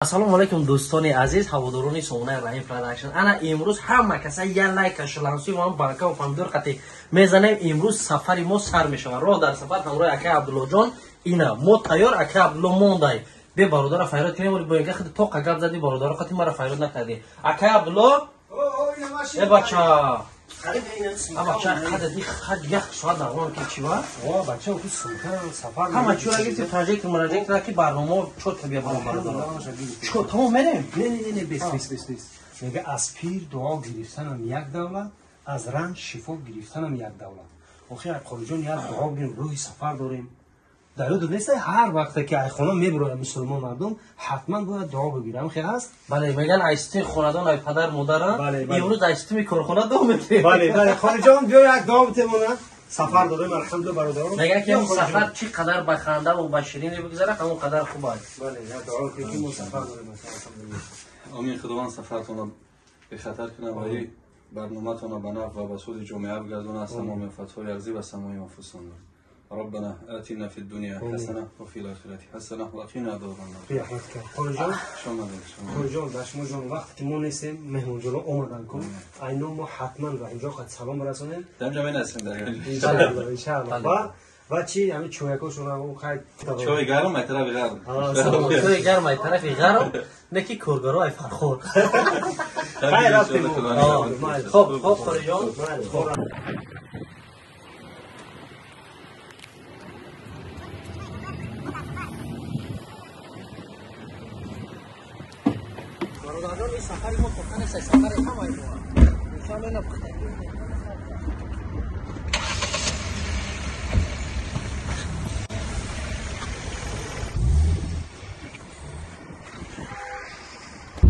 Ассалому алайкум дӯстони азиз, ҳаводорони сомонаи Раҳим Продакшн. Ана имрӯз ҳама каса як лайк кашолансуи ва банка ва помидор қати мезанем. Имрӯз сафари мо сар мешавад. Роҳ дар сафар ҳамроҳи акай Абдуллоҷон. Ина мо тайёр, акай Абдулло мондай. Бе бародара файрод кунем, вале бо инка худ тоқа гап зади, бародаро қати мара файрод накарди. Акай Абдулло? Э бача. Бача қадр хад як соат давом ки чи ва? О, бача ку сумка сафар. Ҳама чура гирифти прожектор, муроҷиат ки барнома чот бия бародаро. Чо тамом мерем? Не, не, не, бес, бес, бес, бес. Мега аз пир дуо гирифтанам як давлат, аз ранҷ шифо гирифтанам як давлат. Охир Қориҷон як дуо гирем, рӯҳи сафар дорем. Дар ёд нест ҳар вақте ки ай хона мебурояд мусулмон мардум, ҳатман бояд дуо бигирам. Хе ҳаст? Бале, меган айсти хонадон ай падар модарам. Имрӯз айстими корхона дуо мекунем. Бале, бале, Қориҷон биё як дуо битемона. Сафар дорем, алҳамдулиллоҳ бародарон. Меган ки сафар чӣ қадар ба ханда ва ба ширинӣ бигзарад, ҳамон қадар хуб аст. Бале, як дуо кунем ки мо сафар дорем, алҳамдулиллоҳ. Амин, Худованд сафаратонро бехатар кунад ва барномаатонро ба нафъ ва ба суди ҷомеа бигардонад, аз тамоми офатҳои арзӣ ва самои анфусон. ربنا آتنا في الدنيا حسنة وفي الآخرة حسنة وقنا عذاب النار. قوریجان قوریجان در شما جان وقتی که ما نیستیم مهمون جلو آمدن کن اینا ما حتما و اینجا قد سلام برسانیم. دم جمعی نستیم در انشاءالله انشاءالله. و چی همین چویکاشون هم خیلی چوی گرم ای طرف غرب. چوی گرم ای طرف غرب نکی کارگرای ای فرخور. خیر رفتیم. خب خب قوریجان. бародарон, ин сафари мо тоқа нест, сафари ҳамаи мо. Иншоалло ина пухтагӣ.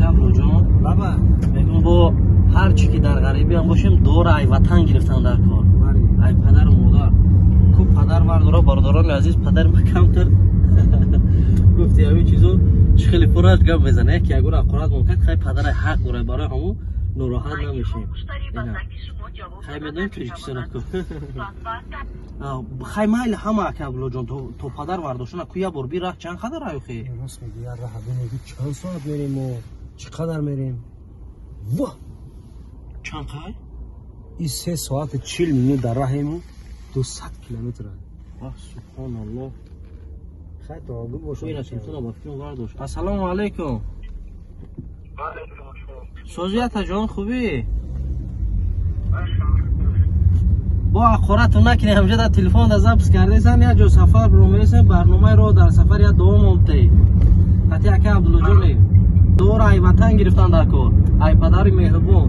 Абдуллоҷон, лаба мегӯм бо ҳар чӣ ки дар ғарибиам бошем, дуоро ай ватан гирифтан дар кор, ай падару модар. Ку падар вардора, бародарони азиз, падари ма камтар гуфти ҳамин чизо чӣ хеле пураш гап мезанад. Яке ягон ақорат мон кард, хай падарай ҳақ дорад, барои ҳамон нороҳат намешем. Хай медонем тоҷикистона ку. Хай майли ҳама ака Абдуллоҷон, то падар вардоштана ку як бор би раҳ чанд қадар аюхи? Рост мегӯ, як раҳ бинем чанд соат мерем мо, чӣ қадар мерем? Ва! Чанд қай? И 3 соати 40 минут дар раҳему 200 километр. Вах, субҳоналлоҳ. Хай дуогӯ бошад. Ина телефонро ба фикрум вардошт. Ассалому алайкум. Созията ҷон, хубӣ? Бо ақорату накунӣ, ҳамҷа дар телефон да запис кардесан, як ҷо сафар ромересен, барномаи роҳ дар сафар як дуо момтаи. Ҳати ака Абдуллоҷоне. Дуоро ай ватан гирифтан дар кор, ай падари меҳрубон.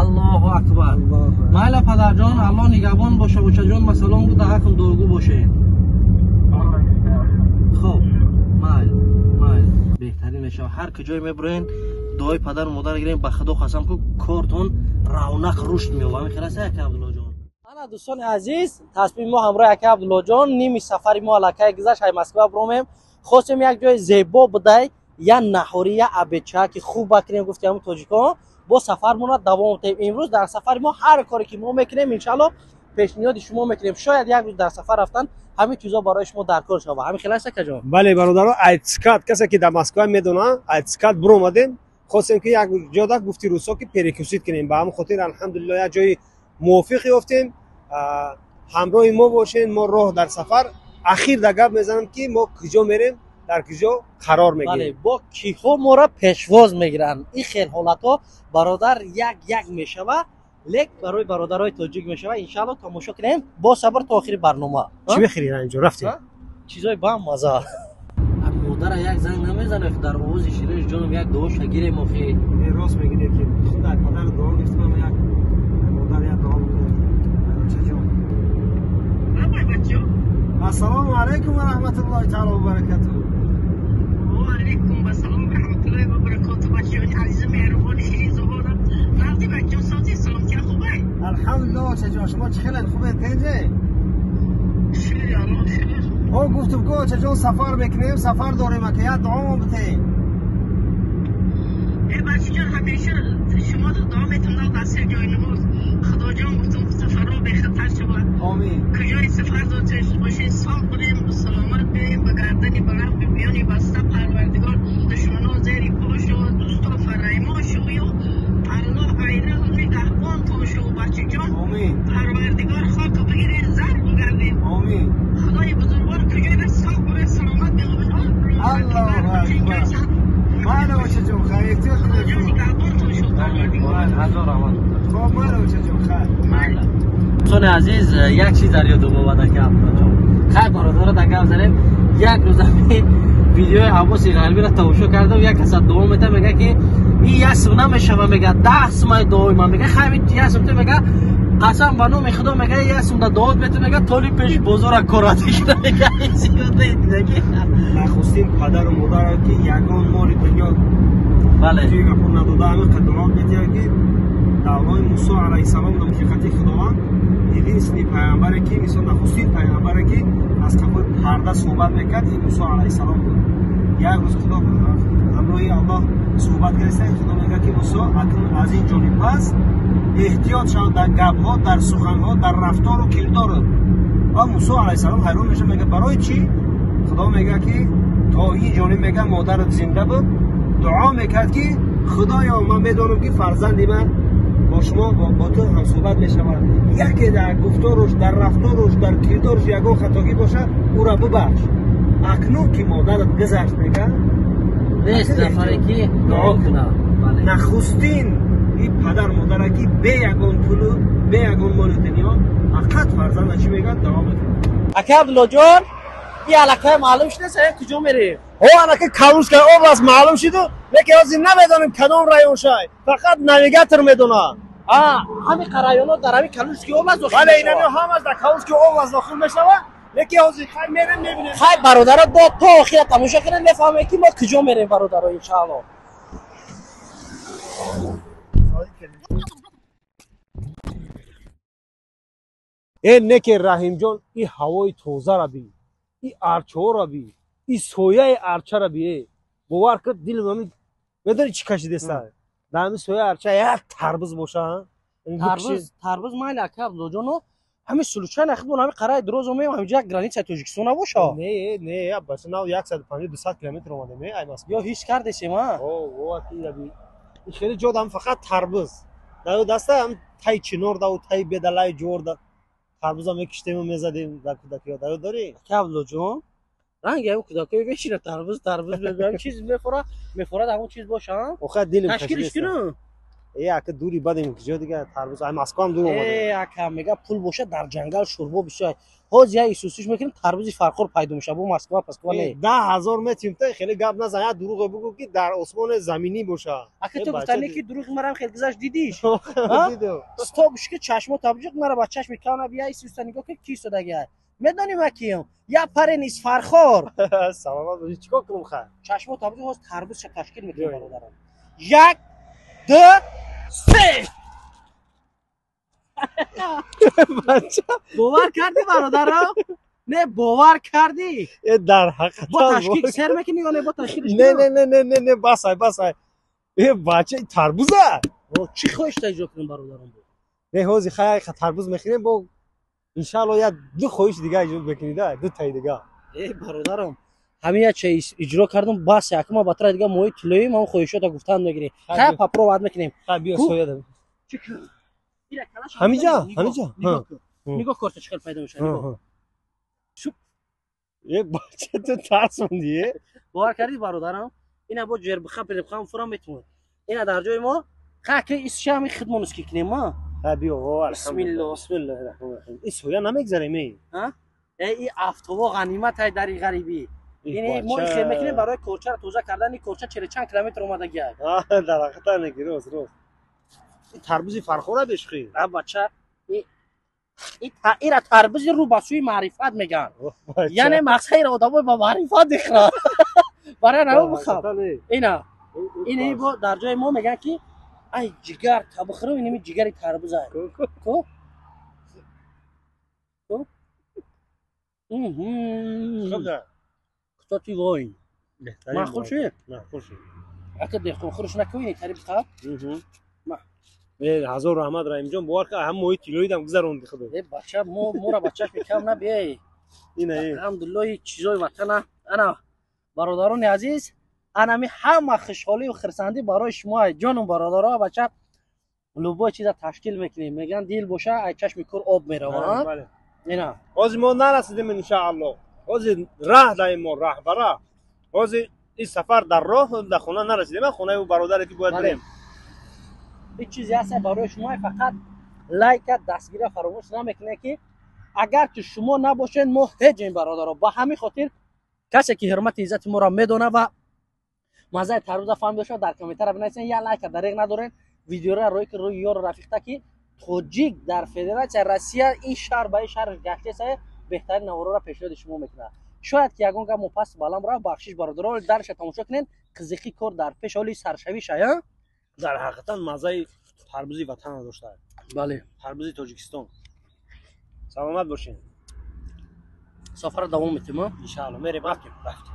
Аллоҳу акбар. Майла падарҷон, Аллоҳ нигаҳбон боша, очаҷон, ма салом гу, дар ҳаққам дуогӯ бошед. Хоб, майл, майл. Беҳтарин мешавад. Ҳар куҷое мебуроен, дуои падару модар гирем, ба Худо қасам ку кортон равнақ рушд меёбад. Ҳамин хел аст ака Абдуллоҷон? Ана дӯстони азиз, тасмими мо ҳамроҳи ака Абдуллоҷон, ними сафари мо аллакай гузашт, ай Москва биромем. Хостем як ҷои зебо будай, як наҳорӣ, як обедча ки хуб бакунем, гуфти ҳамун тоҷикон. Бо сафармонро давом диҳем. Имрӯз дар сафари мо ҳар коре ки мо мекунем, иншаалло пешниҳоди шумо мекунем. Шояд як рӯз дар сафар рафтан ҳамин чизо барои шумо дар кор шавад. Ҳамин хел аст акаҷон? Бале бародаро, айцкат касе ки дар Москва медонад, айцкат биромадем, хостем ки як ҷода гуфти рӯсо ки перекусит кунем. Ба ҳамин хотир алҳамдулиллоҳ як ҷои мувофиқ ёфтем. Ҳамроҳи мо бошед, мо роҳ дар сафар. Ахир да гап мезанам ки мо куҷо мерем, дар куҷо қарор мегирем. Бале, бо киҳо моро пешвоз мегиранд. Ин хел ҳолатҳо бародар як як мешавад, лек барои бародарои тоҷик мешавад. Иншаалло тамошо кунем бо сабр то охири барнома. Чӣ мехӯред инҷо рафтем? Чизои бамаза. Модара як занг намезанад, дар овози ширини ҷоном як дуоша гирем охи. Рост мегиред ки худ ай падар дуо гирифтам, як модар як дуо бикунем. Чаҷон. Ассалому алайкум ва раҳматуллоҳи таъала ва баракатуҳ. Алейкум ва салом ва раҳматуллоҳи ва баракотуҳ. Бачаёни азизу меҳрубони ширинзабонам, нағзи бачаҷон, соати саломатия хубай? Алҳамдулиллоҳ очаҷон, шумо чӣ хелед, хубед, тинҷе? Шукр Аллоҳ, шукр. О, гуфтум ки очаҷон сафар мекунем, сафар дорем, ака як дуомо битем. Бачаҷон, ҳамеша шумо дуо метонам дар сари ҷои намоз. Худоҷон гуфтам сафарро бехатар шавад. Омин. Куҷои сафар дошта бошед, соғ будем, саломат биёем, ба гардани баланд биёни баста Парвардигор душмано зери по шавад, дӯсто фараймо шавю Аллоҳ айра нигаҳбон то шав бачаҷон. Омин. Парвардигор хок бигиред, зар бигардед. Омин. Худои бузургвор куҷои соғ будем, саломат биёем. Аллоҳу акбар. Майли очаҷон, хайр, эҳтиёт кунед. Ҳазор раҳмат. Хоб, майли очаҷон, хайр. Дӯстони азиз, як чиз дар ёдум омад, ака Абдуллоҷон. Хайр, бародаро, дар гап занем. Як рӯз ҳамин видеои Аббоси Ғарбиро тамошо кардам, як каса дуо мета, мега ки ин як сум намешава, мега 10 сумаи дуои ман, мега хайр, як сум ту, мега қасам ба номи Худо, мега як сум да дуот мету, мега толи пеш бозора корат мекуна, мега ин зиёда дидаги. Нахустин падару модарро ки ягон моли дунё бале туи гапо надода, ҳамин қадомот метиҳад ки даврои Мусо алайҳиссалом дар ҳақиқати Худованд единственный пайғамбаре ки мисол нахустин пайғамбаре ки аз қафои парда суҳбат мекард, ин Мусо алайҳиссалом буд. Як рӯз Худо ҳамроҳи Аллоҳ суҳбат кардааст, Худо мегӯяд ки Мусо, акнун аз ин ҷониб пас эҳтиёт шав дар гапҳо, дар суханҳо, дар рафтору кирдорат. Ва Мусо алайҳиссалом ҳайрон мешавад, мегӯяд барои чӣ? Худо мегӯяд ки то ин ҷониб мегӯяд модарат зинда буд, дуо мекард ки Худоё, ман медонам ки фарзанди ман бо шумо бо ту ҳамсуҳбат мешавад, яке дар гуфторуш, дар рафторуш, дар кирдоруш ягон хатогӣ бошад, ӯра бибахш. Акнун ки модарат гузашт, мегӯяд нест нафаре ки дуо кунад. Нахустин ин падар модаре ки бе ягон пулу бе ягон моли дунё фақат фарзанда чӣ мегӯяд, дуо мекунад. Ака Абдуллоҷон, ин аллакай маълум шудааст, куҷо мерем? Ҳо, анака Калужская область маълум шуду, лекин ҳозир намедонем кадом район шай, фақат навигатор медонад. Ҳамин районҳо дар ҳамин Калужский область дохил мешавад? Бале, инами ҳамаш дар Калужский область дохил мешавад, лекин ҳозир хай мерем мебинем. Хай бародаро, то охира тамошо кунед, мефаҳмед ки мо куҷо мерем, бародаро, иншаалло. Э неке Раҳимҷон, ин ҳавои тозара би, ин арчаҳоро би, ин сояи арчаро би, э бовар кун, дилам ҳамин медонӣ чӣ кашидеста? Дар ҳамин сояи арча як тарбуз боша. Тарбуз майли, ака Абдуллоҷоно, ҳамин сулучай нахидмон, ҳамин қараи дурозо меем, ҳаминҷо як границаи Тоҷикистон набоша? Не, не, бача, нав 150-200 километр омадем, ай Москва. Ё ҳис кардесем, а? О, ин хеле ҷо дам фақат тарбуз. Дар даста ҳам тай чинор да, тай бедалаи ҷор да тарбуза мекиштему мезадем дар кӯдакиҳо. Дар ёд дорӣ? Ака Абдуллоҷон, ранги ҳамин кӯдакҳои мешина тарбуз, тарбуз мегӯям, чиз мефора, мефорад ҳамон чиз боша, охир дилим ташкилиш кунам. Э, ака, дури бадем, куҷо дига тарбуз, ай Москва ҳам дур омадем. Э, ака, мега пул боша дар ҷангал шӯрбо бисёр. Ҳозир як исусиш мекунем, тарбузи Фархор пайдо мешавад, бо Москва Москва не. 10 000 метим, та хеле гап назан, як дурӯғе бугӯ ки дар осмони заминӣ боша. Ака, ту гуфтанӣ ки дурӯғи марам хел гузашт, дидиш? Стоп, ки чашмо табҷиқ мара ба чашми кавна бия, исуса нигоҳ ки ки истодагиай. Медонӣ ма кием? Я парень из Фархор. Саломат бошӣ, чикор кунам хай? Чашмо табҷиқ, ҳозир тарбузша ташкил мекунем, бародарон. Як, ду, се. Бовар кардӣ, бародаро? Не, бовар кардӣ? Э, дар ҳақиқат бо ташкил сер мекунӣ ё не, бо ташкилиш? Не, не, не, не, не, не, басай, басай. Э, бача, тарбуза. Чӣ хоҳиш иҷро кунем, бародарон? Не, ҳозир хай тарбуз мехӯрем, бо иншаалло як ду хоҳиши дига иҷро мекунӣ да, ду таи дига. Э, бародарам, ҳамин як ча иҷро кардам, бас, якма батра дига моҳи тиллоӣ ман хоҳишота гуфтан мегирем. Хай, попробовать мекунем. Хай, биё сояда. Ҳамиҷа, ҳамиҷа. Нигоҳ, корта чӣ хел пайдо мешавад, нигоҳ. Э, бача, ту тарсонди, э? Бовар кардӣ, бародарам? Ина бо ҷербиха пирибха фурам метавонад. Ина дар ҷои мо ха ки исша ҳами хидмонус ки кунем, ма? Ха, биё, бисмилло. Бисмиллоҳи раҳмони раҳим. И соя намегзарем, э? А? Э, и афтобо ғанимат ай дари ғарибӣ. Ини мо хел мекунем барои корчаро тоза кардан, ин корча чили чанд километр омадагиай. Дар ҳақиқат неки, рост, рост. Ин тарбузи Фархора бешхӣ. А, бача, ира тарбузи рӯ ба сӯи маърифат мегӯянд. Яъне мақсад ира одамои ба маърифат мехӯранд. Барои намо бихӯр. Ина ини бо дар ҷои мо мегӯянд ки ай ҷигар та бихӯрам, иними ҷигари тарбуз ай. Ку? Ку? Кстати, вой. Маъқул шуд? Маъқул шуд. Ака деҳқон хӯрш накунӣ, тариқ қаб. Ҳазор раҳмат Раҳимҷон, бовар кун ҳам моҳи тиллоидам гузаронди худо. Э бача, мо мора бачаш мекам набиёй. Ина алҳамдулиллоҳ чизои ватана. Ана бародарони азиз, анами ҳама хушҳолию хурсандӣ барои шумо ҷонум бародаро. Бача любой чиза ташкил мекунем, мегӯянд дил боша ай чашми кур об меравад. Ина ҳозир мо нарасидем иншааллоҳ, ҳозир раҳ даем мо раҳ бара, ҳозир ин сафар дар роҳ дар хона нарасидем, хонаи бародаре ки бояд бирем. Ин чизе ҳаст барои шумо, фақат лайка дастгира фаромӯш намекунед, ки агар ки шумо набошед мо ҳеҷ бародаро. Ба ҳамин хотир касе ки ҳурмати иззати моро медонад ва маззаи тарбуза фаҳмида шавад, дар комментария бинависед, як лайка дареғ надоред, видеоро рӯй ки рӯи ёру рафиқта ки тоҷик дар Федератсияи Россия ин шаҳр ба ин шаҳр гаштеса беҳтарин наворора пешниҳоди шумо мекунад. Шояд ки ягон гап мо паст баланд равад, бахшиш бародаро, дарша тамошо кунед, қизиқи кор дар пеш ҳоли саршавиша. Дар ҳақиқатан маззаи тарбузи ватанро дошта. Бале, тарбузи Тоҷикистон. Саломат бошед. Сафарро давом метем, иншааллоҳ. Мерем, рафтем, рафтем.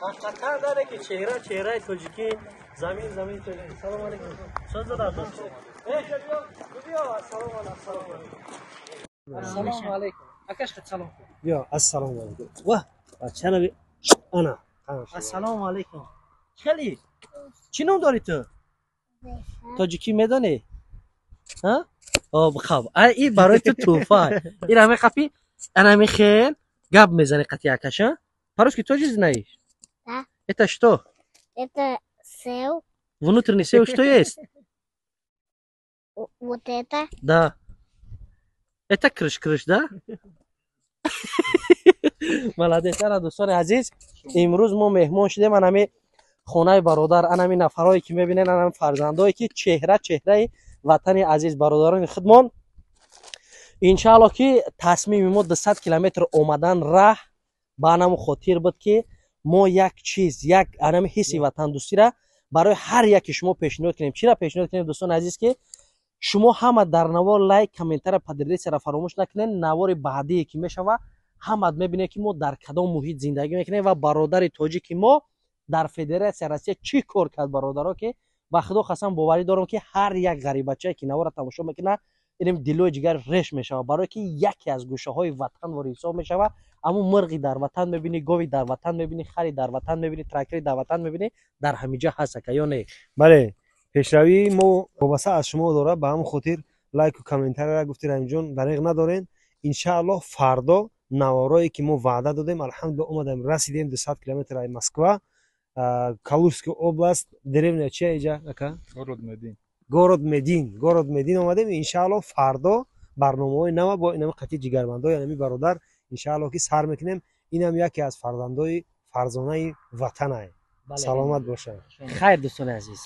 Ҳақиқатан дاره ки чеҳра чеҳраи тоҷикӣ, замин замини тоҷикӣ. Салом алейкум. Соз дада. Биё, ассалому алейкум. Ассалому алейкум. Акаш хат салом кун. Биё, ассалому алейкум. Ва, бача наби ана. Ассалому алейкум. Хеле чӣ ном дорӣ ту? Тоҷикӣ медонӣ? Ҳа? О, бихаб. Ай, ин барои ту тӯҳфа. Ин ҳамин қапи, ана ҳамин хел гап мезанӣ қати акаш, а? По-русски тоже знаешь? Да. Это что? Это сел. Внутренний сел что есть? Вот это. Да. Это крыш-крыш, да? Молодец. Ана дӯстони азиз, имрӯз мо меҳмон шудем анами хонаи бародар, анами нафарое ки мебинед, анами фарзандое ки чеҳра чеҳраи ватани азиз бародарони худмон. Иншааллоҳ ки тасмими мо 200 километр омадан раҳ ба анаму хотир буд ки мо як чиз, як анами ҳисси ватандӯстиро барои ҳар яке шумо пешниҳод кунем. Чиро пешниҳод кунем дӯстони азиз, ки шумо ҳама дар навор лайк, комментария, поделитсияро фаромӯш накунед. Навори баъдие ки мешава ҳамат мебинед ки мо дар кадом муҳит зиндагӣ мекунем ва бародари тоҷики мо дар Федератсияи Россия чӣ кор кард бародаро, ки ба худо қасам боварӣ дорам ки ҳар як ғарибачае ки наворро тамошо мекунад, инем дилои ҷигар реш мешавад, барое ки яке аз гӯшаҳои ватан вори ҳисоб мешавад. Аммо мирғи дар ватан мебинӣ, гови дар ватан мебинӣ, хари дар ватан мебинӣ, трактори дар ватан мебинӣ, дар ҳамиҷа ҳаст ака ё не? Бале, пешравии мо вобаста аз шумо дорад, ба ҳамон хотир лайку комментарияро гуфти Раҳимҷон дареғ надорен. Иншааллоҳ фардо наворое ки мо ваъда додем, алҳамдулиллоҳ омадем, расидем 200 километр аз Москва, Калужская область, деревня чия иҷа ака? Город Медин. Город Медин, город Медин омадем. Иншааллоҳ фардо барномаҳои нава бо инами қатъи ҷигарбандои инами бародар иншааллоҳ ки сар мекунем. Инам яке аз фарзандои фарзонаи ватанае. Саломат бошад. Хайр дӯстони азиз.